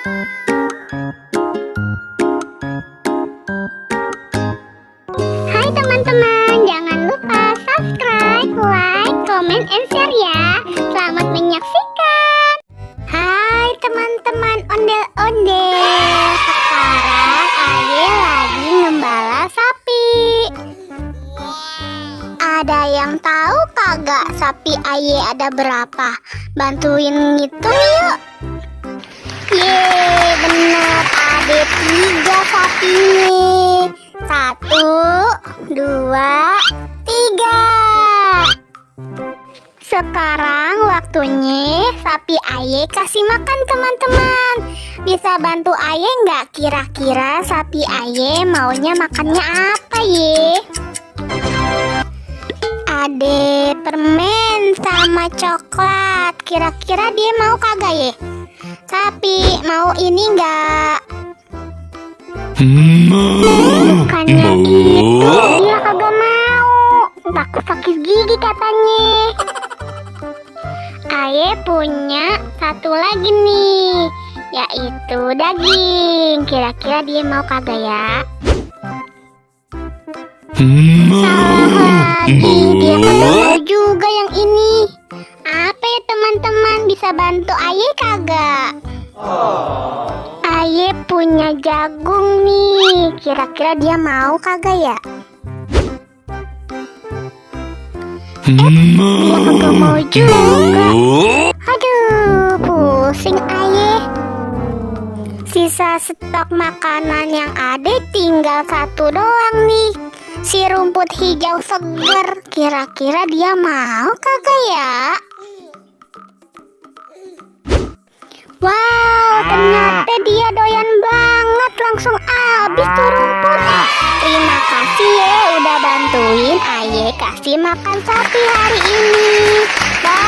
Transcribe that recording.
Hai teman-teman, jangan lupa subscribe, like, comment, and share ya. Selamat menyaksikan. Hai teman-teman ondel-ondel. Sekarang Aye lagi ngembala sapi. Ada yang tahu kagak sapi Aye ada berapa? Bantuin ngitung yuk. Yeay, bener, ada 3 sapinya. 1, 2, 3. Sekarang waktunya sapi Aye kasih makan teman-teman. Bisa bantu Aye nggak? Kira-kira sapi Aye maunya makannya apa ye? Ada permen sama coklat. Kira-kira dia mau kagak ye? Sapi mau ini nggak? Bukannya gitu, dia kagak mau. Takut sakit gigi katanya. Aye punya satu lagi nih, yaitu daging. Kira-kira dia mau kagak ya? Salah lagi, dia kagak mau juga yang ini. Apa ya teman-teman, bisa bantu Aye kagak? Aye punya jagung nih. Kira-kira dia mau kagak ya? Dia kagak mau juga. Aduh, pusing Aye. Sisa stok makanan yang ada tinggal 1 doang nih. Si rumput hijau segar. Kira-kira dia mau kagak ya? Wow, ternyata dia doyan banget, langsung habis tuh rumput. Terima kasih ya udah bantuin Aye kasih makan sapi hari ini. Bye.